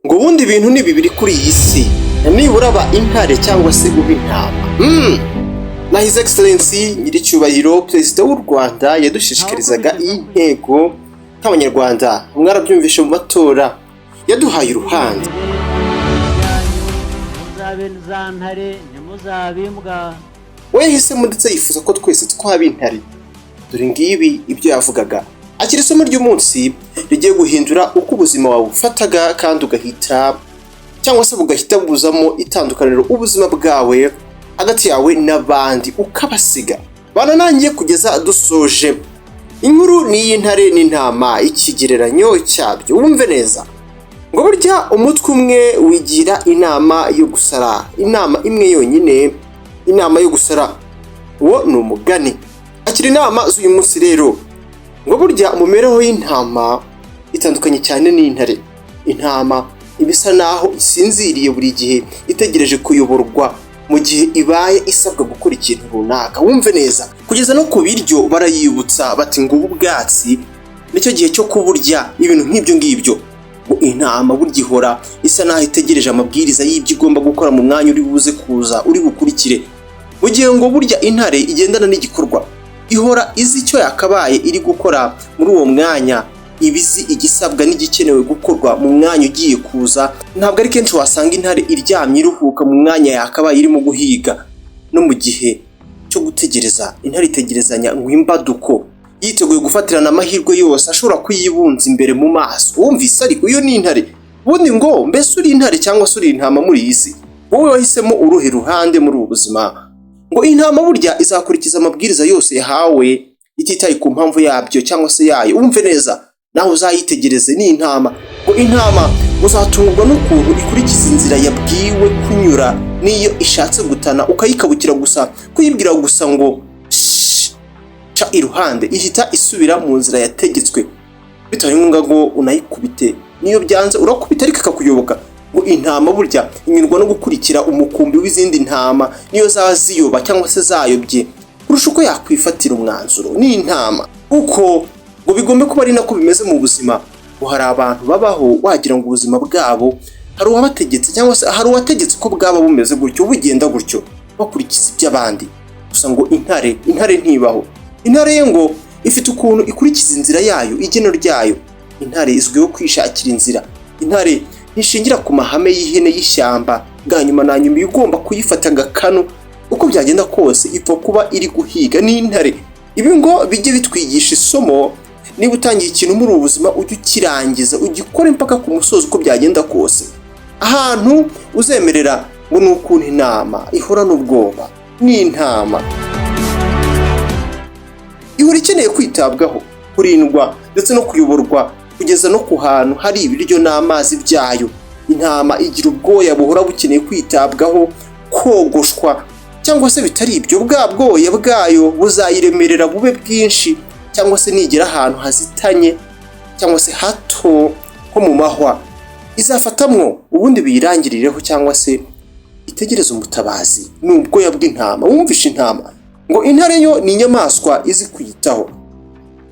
Ngo ubundi ibintu ni bibiri kuri iyi si, nibura aba intare cyangwa se uba intama. Na His Excellency Nyiricyubahiro Perezida w'u Rwanda yadushishikarizaga iyi ntego nk'Abanyarwanda. Mwarabyumvishe mu matora, yaduhaye uruhande. Muzabe za ntare, ntimuzabe imbwa. We yahisemo ndetse yifuza ko twese twaba intare. Dore ngibi ibyo yavugaga. Akira isomo ry'umunsi rigiye guhindura uko ubuzima wabufataga, kandi ugahita cyangwa se bugahita buzamo itandukaniro ubuzima bwawe hagati yawe n'abandi ukabasiga. Bana nanjye kugeza dusoje. Inkuru ni iy'intare n'intama, ikigereranyo cyabyo. Wumve neza. Ngo burya umutwe umwe wigira inama yo gusara, inama imwe yonyine, inama yo gusara. Uwo ni umugani. Akira inama z'uyu munsi rero. Ngo burya mu mibereho y'intama itandukanye cyane n'intare. Intama iba isa naho isinziriye buri gihe, itegereje kuyoborwa mu gihe ibaye isabwa gukora ikintu runaka. Wumve neza, kugeza no ku biryo barayibutsa bati: "Ngubu ubwatsi, nicyo gihe cyo kuburya", ibintu nk'ibyo ngibyo. Ngo intama burya ihora isa naho itegereje amabwiriza y'ibyo igomba gukora mu mwanya uri buze kuza, uri bukurikire, mu gihe ngo burya intare igendana n'igikorwa, ihora izi icyo yakabaye iri gukora muri uwo mwanya, iba izi igisabwa n'igikenewe gukorwa mu mwanya ugiye kuza. Ntabwo ari kenshi wasanga intare iryamye iruhuka mu mwanya yakabaye irimo guhiga. No mu gihe cyo gutegereza, intare itegerezanya ngo imbaduko, yiteguye gufatirana amahirwe yose ashobora kuyibunza imbere mu maso. Wumvise ariko, iyo ni intare. Ubundi ngo mbese uri intare cyangwa se uri intama muri iyi si? Wowe wahisemo uruhe ruhande muri ubu buzima? Ngo intama burya izakurikiza amabwiriza yose yahawe, ititaye ku mpamvu yabyo cyangwa se yayo. Wumve neza, nawe uzayitegereze, ni intama. Ngo intama uzatungurwa n'ukuntu ikurikiza inzira yabwiwe kunyura, n'iyo ishatse gutana ukayikabukira gusa, kuyibwira gusa ngo "Shh, ca iruhande", ihita isubira mu nzira yategetswe, bitabaye ngombwa ngo unayikubite. Niyo byanze urakubita ariko ikakuyoboka. Ngo intama burya inyurwa no gukurikira umukumbi w'izindi ntama, niyo zaba ziyoba cyangwa se zayobye, kurusha uko yakwifatira umwanzuro. Ni intama. Uko ngo bigombe kuba ari nako bimeze mu buzima. Ngo hari abantu babaho wagira ngo ubuzima bwabo hari uwabategetse, cyangwa se hari uwategetse ko bwaba bumeze gutyo, bugenda gutyo, bakurikiza iby'abandi gusa. Ngo intare ntibaho. Intare ye ngo ifite ukuntu ikurikiza inzira yayo, igeno ryayo. Intare izwiho kwishakira inzira. Intare ntishingira ku mahame y'ihene y'ishyamba. Bwa nyuma na nyuma iba igomba kuyifata agakanu, uko byagenda kose ipfa kuba iri guhiga. Ni intare. Ibi ngo bijye bitwigisha isomo: niba utangiye ikintu muri ubu buzima, ujye ukirangiza, ugikore mpaka ku musozi, uko byagenda kose. Ahantu uzemerera ngo ni ukuntu intama ihorana ubwoba. Ni intama ihora ikeneye kwitabwaho, kurindwa ndetse no kuyoborwa, kugeza no ku hantu hari ibiryo n'amazi byayo. Intama igira ubwoya buhora bukeneye kwitabwaho, kogoshwa, cyangwa se bitari ibyo bwa bwoya bwayo buzayiremerera bube bwinshi, cyangwa se nigera ahantu hazitanye cyangwa se hato nko mu mahwa, izafatamwo ubundi biyirangirireho, cyangwa se itegereze umutabazi. Ni ubwoya bw'intama. Wumvishe intama. Ngo intare yo ni inyamaswa izi kwiyitaho,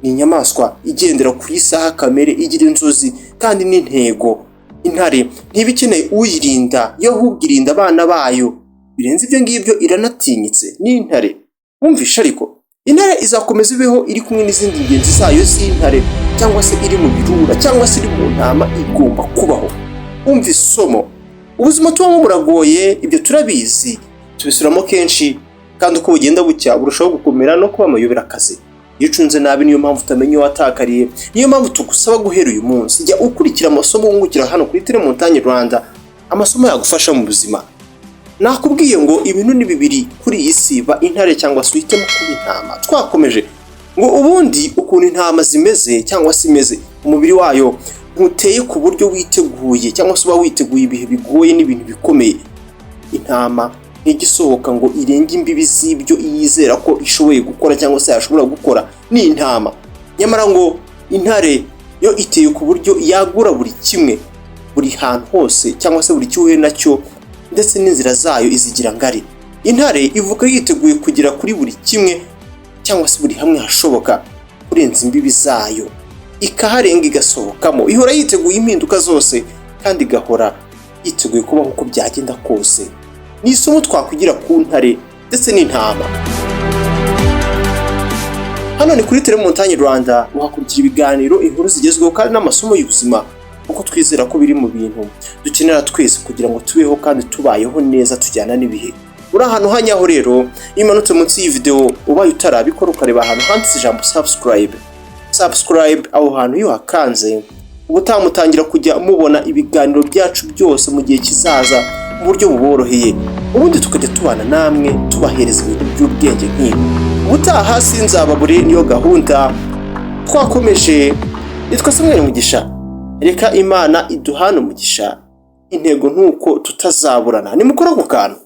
ni inyamaswa igendera ku isaha kamere, igira inzozi kandi n'intego. Intare ntiba ikeneye uyirinda, yo ahubwo irinda abana bayo. Birenze ibyo ngibyo, iranatinyitse. Ni intare. Wumvishe ariko, intare izakomeza ibeho iri kumwe n'izindi ngenzi zayo z'intare, cyangwa se iri mu birura, cyangwa se iri mu ntama, igomba kubaho. Umva isomo: ubuzima tubamo buragoye, ibyo turabizi, tubisubiramo kenshi, kandi uko bugenda bucya burushaho gukomera no kuba amayoberakazi. Iyo ucunze nabi, niyo mpamvu utamenya iyo watakariye. Niyo mpamvu tugusaba guhera uyu munsi jya ukurikira amasomo wungukira hano kuri Telemontagne Rwanda, amasomo yagufasha mu buzima. Nakubwiye ngo ibintu ni bibiri kuri iyi si: ba intare cyangwa se uhitemo kuba intama. Twakomeje. Ngo ubundi ukuntu intama zimeze cyangwa se imeze, umubiri wayo ntuteye ku buryo witeguye cyangwa se uba witeguye ibihe bigoye n'ibintu bikomeye. Intama ntigisohoka ngo irenge imbibi z'ibyo yizera ko ishoboye gukora cyangwa se yashobora gukora. Ni intama. Nyamara ngo intare yo iteye ku buryo yagura buri kimwe, buri hantu hose, cyangwa se buri cyo uhuye nacyo, ndetse n'inzira zayo izigira ngari. Intare ivuga yiteguye kugera kuri buri kimwe cyangwa se buri hamwe hashoboka, kurenza imbibi zayo, ikaharenga, igasohokamo. Ihora yiteguye impinduka zose. Kandi igahora yiteguye kubaho uko byagenda kose. Ni isomo twakwigira ku ntare ndetse n'intama. Hano ni kuri Telemontagne Rwanda, uhakurikira ibiganiro, inkuru zigezweho kandi n'amasomo y'ubuzima, kuko twizera ko biri mu bintu dukenera twese kugira ngo tubeho kandi tubayeho neza, tujyana n'ibihe. Uri ahantu hanyaho rero, iyo umanutse munsi y'iyi video, ubaye utarabikora, ukareba ahantu handitse ijambo subscribe, subscribe, aho hantu iyo uhakanze, ubutaha mutangira kujya mubona ibiganiro byacu byose mu gihe kizaza mu buryo buboroheye, ubundi tukajya tubana namwe, tubahereza ibintu by'ubwenge nk'ibi. Ubutaha sinzababure, niyo gahunda twakomeje. Nitwa Samuel Mugisha. Reka Imana iduhane umugisha. Intego nuko tutazaburana. Nimukora ako kantu.